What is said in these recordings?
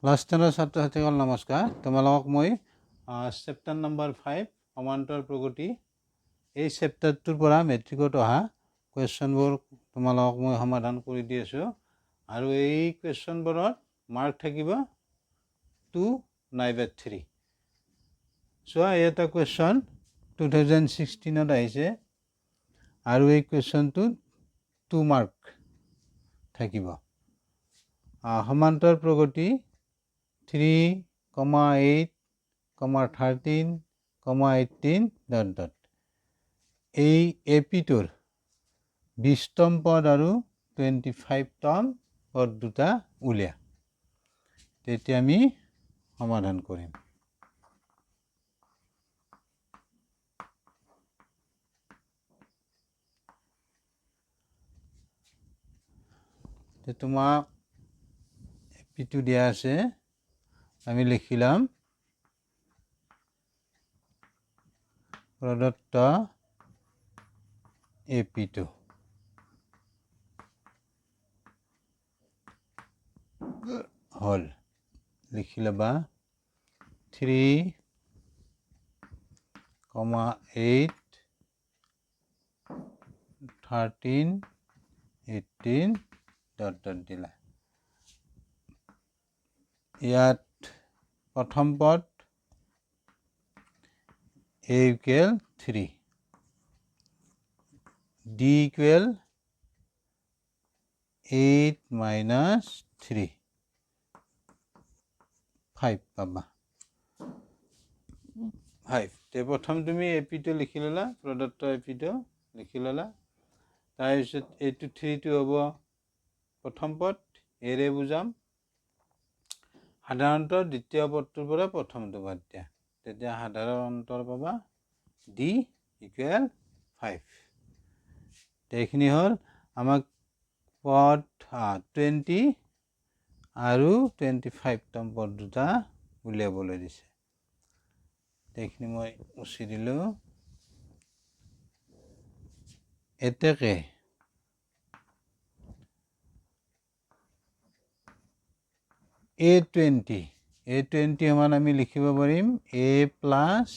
Class টেনৰ ছাত্ৰ ছাত্ৰীসকল নমস্কাৰ। তোমালোকক মই চেপ্টাৰ নম্বৰ 5 সমান্তৰ প্ৰগতি এই চেপ্টাৰটোৰ পৰা মেট্ৰিকত অহা কুৱেশ্যনবোৰ তোমালোকক মই সমাধান কৰি দি আছোঁ। আৰু এই কুৱেশ্যনবোৰত মাৰ্ক থাকিব 2 নাইবা 3। চোৱা, এই এটা কুৱেশ্যন 2016ত আহিছে আৰু এই কুৱেশ্যনটোত 2 মাৰ্ক থাকিব। সমান্তৰ প্ৰগতি 3, 8, 13, 18 ডট ডট। এই এ পিটোৰ 20তম পদ আৰু 25তম পদ দুটা উলিয়া, তেতিয়া আমি সমাধান কৰিম। তোমাক এ পিটো দিয়া আছে, আমি লিখিলাম প্ৰদত্ত এ পিটো হ'ল, লিখি ল'বা 3, 8, 13, 18 ডট ডট দিলা। ইয়াত প্ৰথম পদ a equal 3, d equal 8 minus 3, 5 পাবা, 5। তে প্ৰথম তুমি এ পিটো লিখি ল'লা, প্ৰদত্ত এ পিটো লিখি ল'লা। তাৰপিছত এইটো 3টো হ'ব প্ৰথম পদ, এৰে বুজাম। সাধাৰণতে দ্বিতীয় পদটোৰ পৰা প্ৰথমটো বাদ দিয়া, তেতিয়া সাধাৰণ অন্তৰ পাবা ডি ইকুৱেল 5। এইখিনি হ'ল আমাক পদ 20 আৰু 25তম পদ দুটা উলিয়াবলৈ দিছে। এইখিনি মই মুচি দিলোঁ। এতেকে এ টুৱেণ্টি সমান আমি লিখিব পাৰিম এ প্লাছ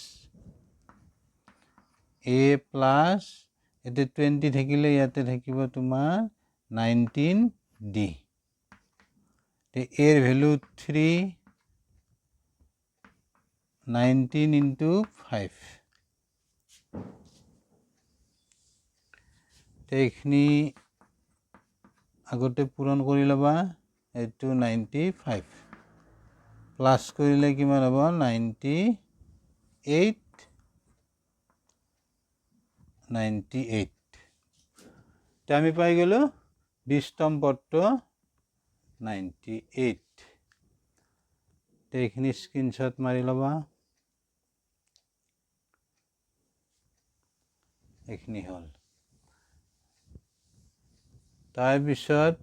ইয়াতে 20 থাকিলে ইয়াতে থাকিব তোমাৰ 19 ডি। এৰ ভেলু 3, 19 ইনটু 5। এইখিনি আগতে পূৰণ কৰি ল'বা, এইটো 95 প্লাছ কৰিলে কিমান হ'ব 98, 98। এতিয়া আমি পাই গ'লোঁ 20তম পদটো 98। এইখিনি স্ক্ৰীনশ্বট মাৰি ল'বা, এইখিনি হ'ল। তাৰপিছত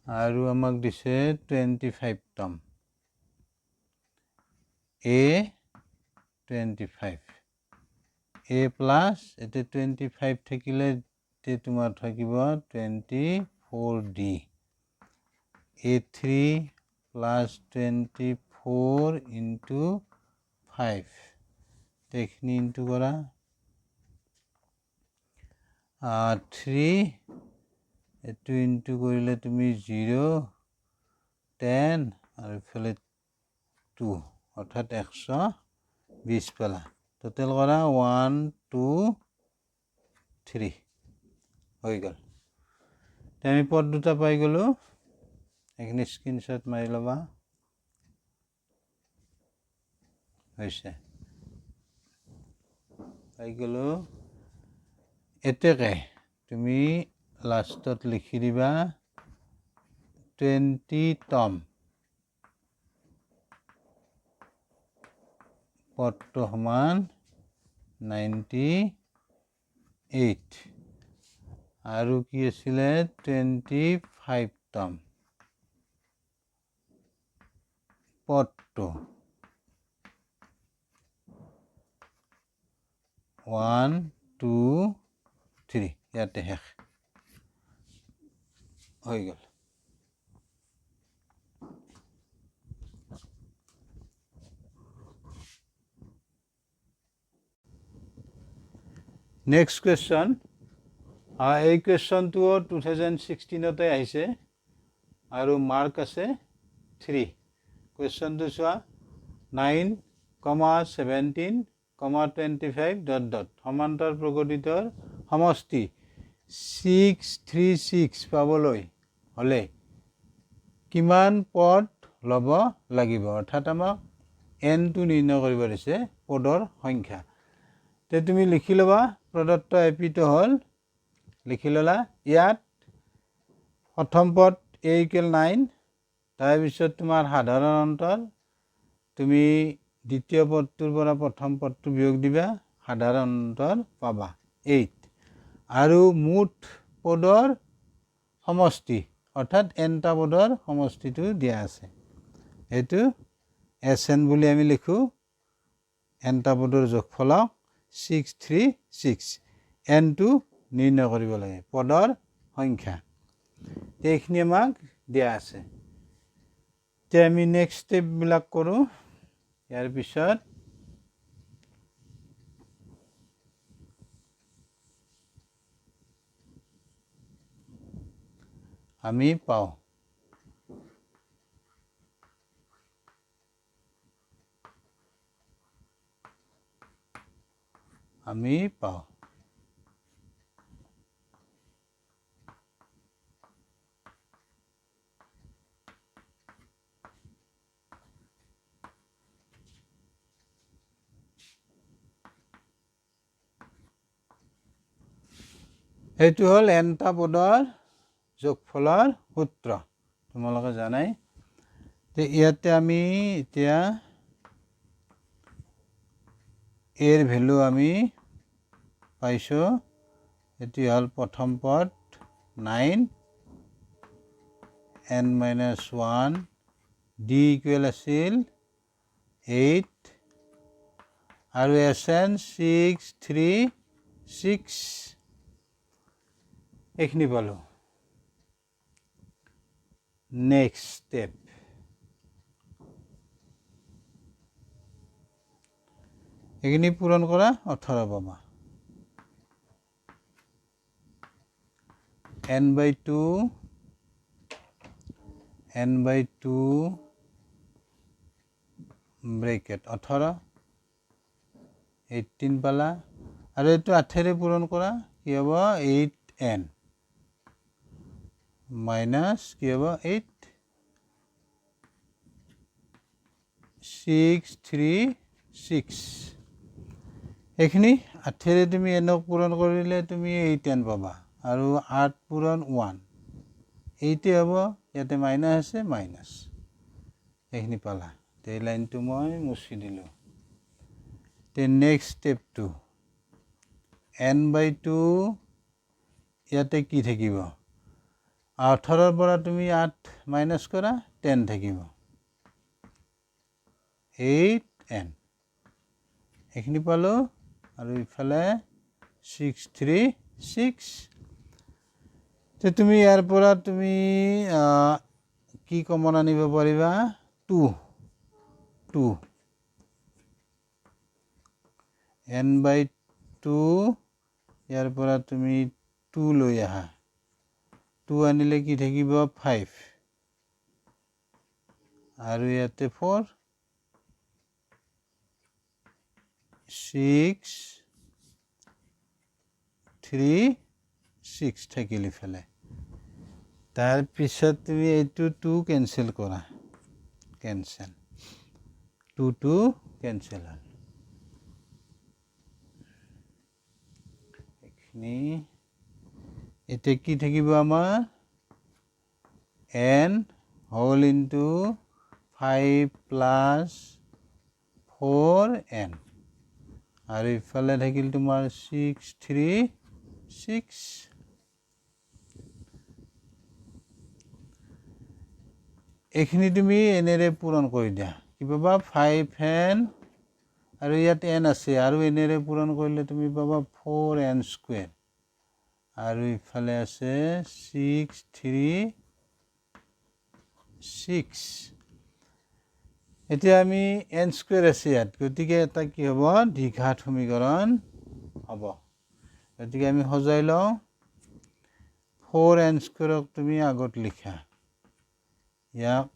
আৰু আমাক দিছে 25তম, এ 25, এ প্লাছ এতিয়া 25 থাকিলে তোমাৰ থাকিব 24 ডি, এ 3 প্লাছ 24 ইনটু 5। এইখিনি ইনটু কৰা 3, এইটো ইনটু কৰিলে তুমি 0, 10 আৰু ইফালে 2, অৰ্থাৎ 120 পালা। টোটেল কৰা 1, 2, 3 হৈ গ'ল। আমি পদ দুটা পাই গ'লোঁ, এইখিনি স্ক্ৰীনশ্বট মাৰি ল'বা, হৈছে পাই গ'লোঁ। এতেকে তুমি লাষ্টত লিখি দিবা 20তম পদটো সমান 98 আৰু কি আছিলে 25তম পদটো 1, 2, 3, ইয়াতে শেষ। হৈ গ'ল। নেক্সট কুৱেশ্যন, এই কুৱেশ্যনটোও 2016তে আহিছে আৰু মাৰ্ক আছে 3। কুৱেশ্যনটো চোৱা, 9 comma 17 comma 25 dot dot সমান্তৰ প্ৰগতিটোৰ সমষ্টি 636 পাবলৈ হ'লে কিমান পদ ল'ব লাগিব? অৰ্থাৎ আমাক এনটো নিৰ্ণয় কৰিব দিছে, পদৰ সংখ্যা। তে তুমি লিখি ল'বা, প্ৰদত্ত এপিটো হ'ল, লিখি ল'লা। ইয়াত প্ৰথম পদ এ ইকুৱেল 9, তাৰপিছত তোমাৰ সাধাৰণ অন্তৰ, তুমি দ্বিতীয় পদটোৰ পৰা প্ৰথম পদটো বিয়োগ দিবা, সাধাৰণ অন্তৰ পাবা 8, আৰু মুঠ পদৰ সমষ্টি অৰ্থাৎ এনটা পদৰ সমষ্টিটো দিয়া আছে, এইটো এছ এন বুলি আমি লিখোঁ। এনটা পদৰ যোগফলক 636, এনটো নিৰ্ণয় কৰিব লাগে, পদৰ সংখ্যা। এইখিনি আমাক দিয়া আছে। এতিয়া আমি নেক্সট ষ্টেপবিলাক কৰোঁ। ইয়াৰ পিছত আমি পাওঁ সেইটো হ'ল এনটা পদৰ যোগফলৰ সূত্ৰ, তোমালোকে জানাই। তে ইয়াতে আমি এতিয়া এৰ ভেলু আমি পাইছোঁ, এইটো হ'ল প্ৰথম পদ 9 এন মাইনাছ 1, ডি ইকুৱেল আছিল 8 আৰু এছ এন 636, এইখিনি পালোঁ। নেক্সট ষ্টেপ, এইখিনি পূৰণ কৰা 18 পাবা। N by two, N by two bracket 18, 18 পালা, আৰু এইটো আঠেৰে পূৰণ কৰা কি হ'ব, এইট এন মাইনাছ কি হ'ব, 8 6 3 6। এইখিনি আঠেৰে তুমি এনক পূৰণ কৰিলে তুমি এইট এন পাবা, আৰু আঠ পূৰণ ওৱান এইটে হ'ব, ইয়াতে মাইনাছ আছে মাইনাছ, এইখিনি পালা। এই লাইনটো মই মুচি দিলোঁ। তে নেক্সট ষ্টেপটো এন বাই টু, ইয়াতে কি থাকিব, 18ৰ পৰা তুমি 8 মাইনাছ কৰা 10 থাকিব, এইট এন, এইখিনি পালোঁ, আৰু ইফালে 6 3 6। তে তুমি ইয়াৰ পৰা তুমি কি কমন আনিব পাৰিবা, 2 2 এন বাই 2, ইয়াৰ পৰা তুমি 2 লৈ আহা, 2 আনিলে কি থাকিব 5, আৰু ইয়াতে 4 6 3 6 থাকিল ইফালে। তাৰপিছত তুমি এইটো 2 কেঞ্চেল কৰা, কেঞ্চেল 2 2 কেঞ্চেল হ'ল। এইখিনি এতিয়া কি থাকিব আমাৰ, N whole into 5 plus 4 N, আৰু ইফালে থাকিল তোমাৰ 6 3 6। এইখিনি তুমি এনেৰে পূৰণ কৰি দিয়া, কি পাবা 5 এন, আৰু ইয়াত এন আছে, আৰু এনেৰে পূৰণ কৰিলে তুমি পাবা 4 এন স্কুৱেৰ, আৰু ইফালে আছে 6 3 6। এতিয়া আমি এন স্কুৱেৰ আছে ইয়াত, গতিকে এটা কি হ'ব, দ্বিঘাত সমীকৰণ হ'ব। গতিকে আমি সজাই লওঁ। 4 এন স্কুৱেৰক তুমি আগত লিখা, ইয়াক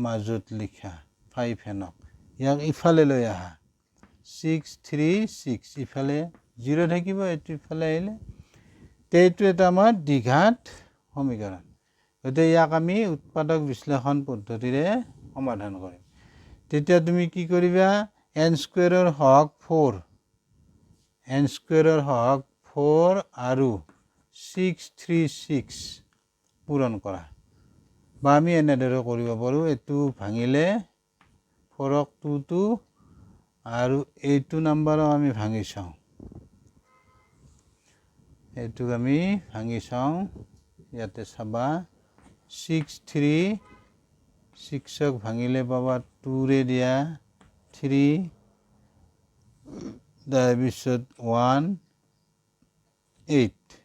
মাজত লিখা, 5 এনক ইয়াক ইফালে লৈ আহা, 6 3 6 ইফালে 0 থাকিব, এইটো ইফালে আহিলে। এইটো এটা আমাৰ দ্বিঘাত সমীকৰণ। গতিকে ইয়াক আমি উৎপাদক বিশ্লেষণ পদ্ধতিৰে সমাধান কৰিম। তেতিয়া তুমি কি কৰিবা, এন স্কুৱেৰৰ সহগ 4, এন স্কুৱেৰৰ সহগ 4 আৰু 6 3 6 পূৰণ কৰা, বা আমি এনেদৰে কৰিব পাৰোঁ। এইটো ভাঙিলে 4ক 2 2 আৰু এইটো নাম্বাৰো আমি ভাঙি চাওঁ, এইটোক আমি ভাঙি চাওঁ। ইয়াতে চাবা 6 3 6ক ভাঙিলে পাবা 2ৰে দিয়া 3, তাৰপিছত 1 8,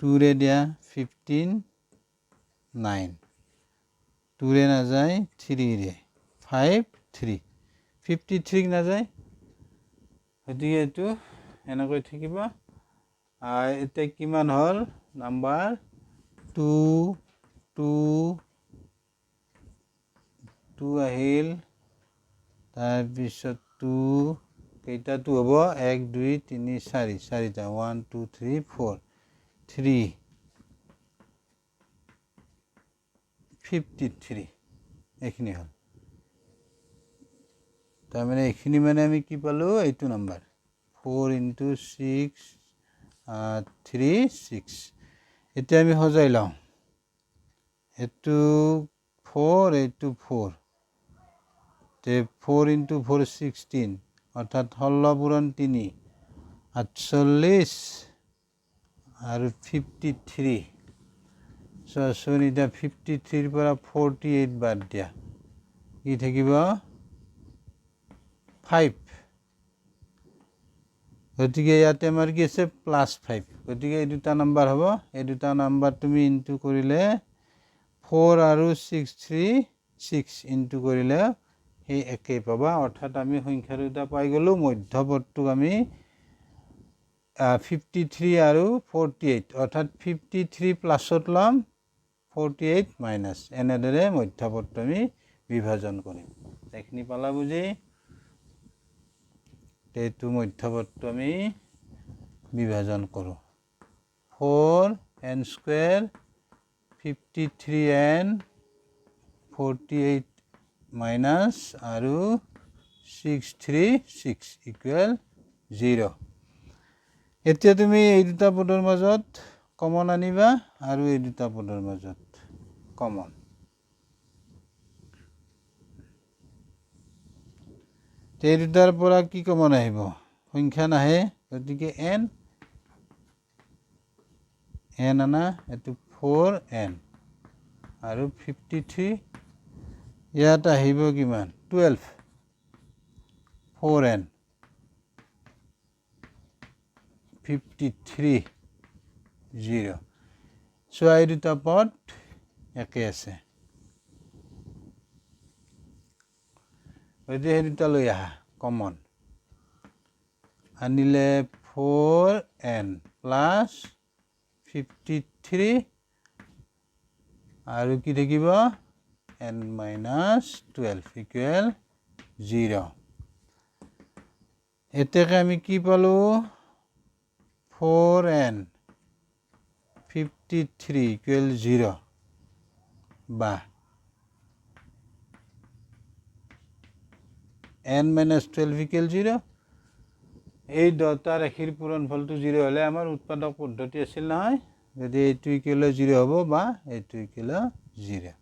2ৰে দিয়া 15 9, 2ৰে নাযায় 3ৰে 5 3, 53 নাযায়। গতিকে এইটো এনেকৈ থাকিব। এতিয়া কিমান হ'ল নাম্বাৰ, 2 2 2 আহিল, তাৰপিছত 2 কেইটা 2 হ'ব, 1 2 3 4, চাৰিটা, 1 2 3 4 3 53 এইখিনি হ'ল। তাৰমানে এইখিনি মানে আমি কি পালোঁ, এইটো নাম্বাৰ 4 ইনটু 6 3 6। এতিয়া আমি সজাই লওঁ, এইটো 4 এইটো 4, তে 4 ইনটু 4 16, অৰ্থাৎ 16 পূৰণ 3 48 আৰু 53। চোৱাচোন এতিয়া 53ৰ পৰা 48 বাদ দিয়া, কি থাকিব, 5। গতিকে ইয়াতে আমাৰ কি আছে, প্লাছ 5। গতিকে এই দুটা নাম্বাৰ হ'ব, এই দুটা নাম্বাৰ তুমি ইনটু কৰিলে 4 আৰু 6 3 6 ইনটু কৰিলে সেই একেই পাবা। অৰ্থাৎ আমি সংখ্যা দুটা পাই গ'লোঁ। মধ্যপদটোক আমি 53 আৰু 48, অৰ্থাৎ 53 প্লাছত ল'ম, 48 মাইনাছ, এনেদৰে মধ্যপদটো আমি বিভাজন কৰিম। এইখিনি পালা বুজি? এইটো মধ্যপদটো আমি বিভাজন কৰোঁ। 4 n square 53 n 48 minus আৰু 6 3 6 ইকুৱেল 0। এতিয়া তুমি এই দুটা পদৰ মাজত কমন আনিবা আৰু এই দুটা পদৰ মাজত কমন। এই দুটাৰ পৰা কি কমন আহিব, সংখ্যা নাহে, গতিকে এন এন আনা, এইটো 4 এন আৰু 53, ইয়াত আহিব কিমান, 12, 4 এন 53 0। চোৱা এই দুটা পদ একে আছে, গতিকে সেই দুটা লৈ আহা কমন আনিলে 4 এন প্লাছ 53 আৰু কি থাকিব, এন মাইনাছ 12 ইকুৱেল 0। এতেকে আমি কি পালোঁ, 4 এন 53 ইকুৱেল 0 বা এন মাইনাছ 12 ইকুৱেল 0। এই দহটা ৰাশিৰ পূৰণফলটো 0 হ'লে আমাৰ উৎপাদক পদ্ধতি আছিল নহয়, যদি এইটো ইকুৱেল 0 হ'ব বা এইটো ইকুৱেল 0।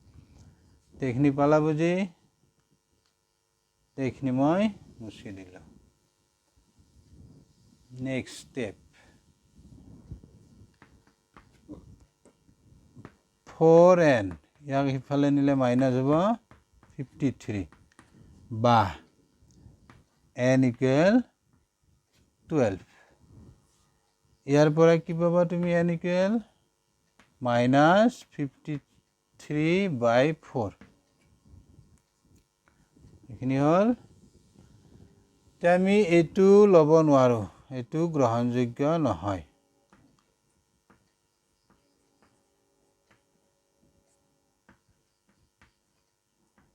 এইখিনি পালা বুজি? এইখিনি মই মুচি দিলোঁ। নেক্সট ষ্টেপ, 4 এন ইয়াক সিফালে নিলে মাইনাছ হ'ব 53 বা এন ইকুৱেল 12। ইয়াৰ পৰা কি পাবা তুমি? N equal minus 53/4। এইখিনি হ'ল। এতিয়া আমি এইটো ল'ব নোৱাৰোঁ, এইটো গ্ৰহণযোগ্য নহয়।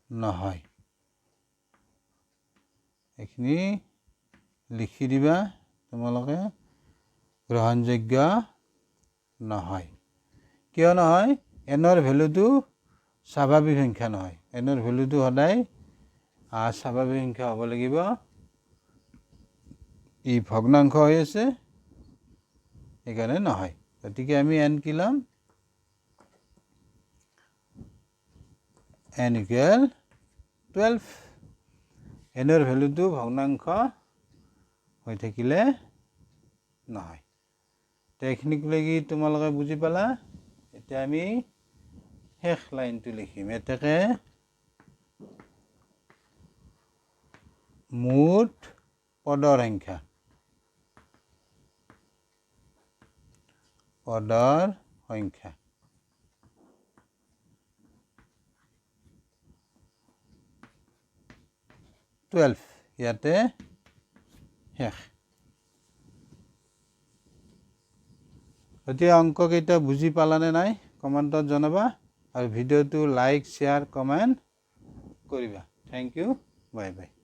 নহয়, এইখিনি লিখি দিবা তোমালোকে, গ্ৰহণযোগ্য নহয়। কিয় নহয়? এনৰ ভেলুটো স্বাভাৱিক সংখ্যা নহয়। এনৰ ভেলুটো সদায় স্বাভাৱিক সংখ্যা হ'ব লাগিব। ই ভগ্নাংশ হৈ আছে, সেইকাৰণে নহয়। গতিকে আমি এন কি ল'ম? N equal 12। এনৰ ভেলুটো ভগ্নাংশ হৈ থাকিলে নহয়। এইখিনিকলৈকে তোমালোকে বুজি পালা। এতিয়া আমি শেষ লাইনটো লিখিম। এতেকে মুঠ পদৰ সংখ্যা, পদৰ সংখ্যা 12, ইয়াতে শেষ। গতিকে অংককেইটা বুজি পালানে নাই কমেণ্টত জনাবা আৰু ভিডিঅ'টো লাইক, শ্বেয়াৰ, কমেণ্ট কৰিবা। Thank you, bye bye.